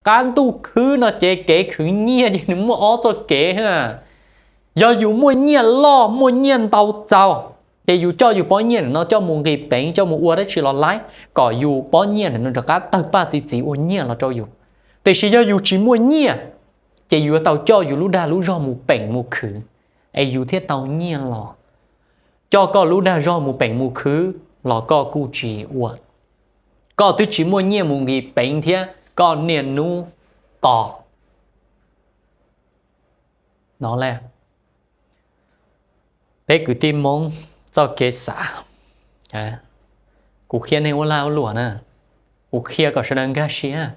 Qab ntuj khwb no ces kev khwv nyiaj ces nws muaj ob txoj kev. Yog yus muaj nyiaj loj muaj nyiaj ntau txaus, ces yus coj yus pob nyiaj no coj mus nqis peev, coj mus ua dab tsi los laib kom yus pob nyiaj no rov qab tawg paj txi txiv ua nyiaj los rau yus. Tiam sis yog yus tsis muaj nyiaj, ces yus yuav tau coj yus lub dag lub zog mus peem mus khwv, es yus thiaj tau nyiaj los. Coj koj lub dag zog mus peem mus khwv los koj kuj tsis ua. Koj twb tsis muaj nyiaj mus nqis peev thiab koj niaj hnub tos no. Peb kwv tij Hmoob txoj kev xav, kuv qhia nej ua lag ua luam na, kuv qhia kom sawv daws nkag siab.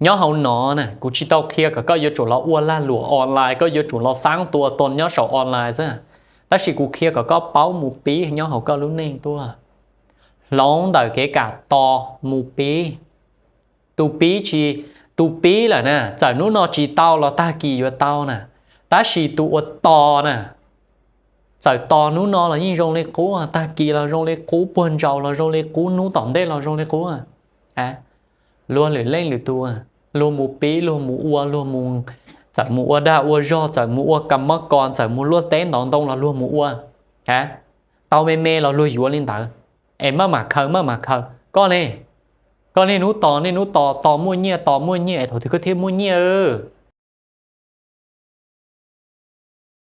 Nyob hauv no na kuv tsis tau qhia kom koj yuav tsum los ua lag luam online, koj yuav tsum los xaab tua tua nyob saum online xwb. Tab sis kuv qhia kom koj paub mus pib nyob hauv koj lub neej tuaj, hloov ntawm kev kam tos mus pib. Tus pib tsis, tus pib lawm na, txawm hnub no tsis tau los tag kis yuav tau na. Tab sis tus uas tos na, txawm tos hnub no los yeej zoo li qub, tag kis los zoo li qub, puag ntsaus los zoo li qub, hnub tom ntej los zoo li qub. Luag lwm leej lwm tus, luag mus pib, luag mus ua, luag mus, txawm mus ua dag ua zog, txawm mus ua kam mob kos, txawm mus luaj teb ntov ntoo los luag mus ua, tau me me los luag yuav li ntawd, es maj mam khaws maj mam khaws. Koj ne, koj niaj hnub tos niaj hnub tos, tos muaj nyiaj tos muaj nyiaj es thaum twg koj thiaj muaj nyiaj?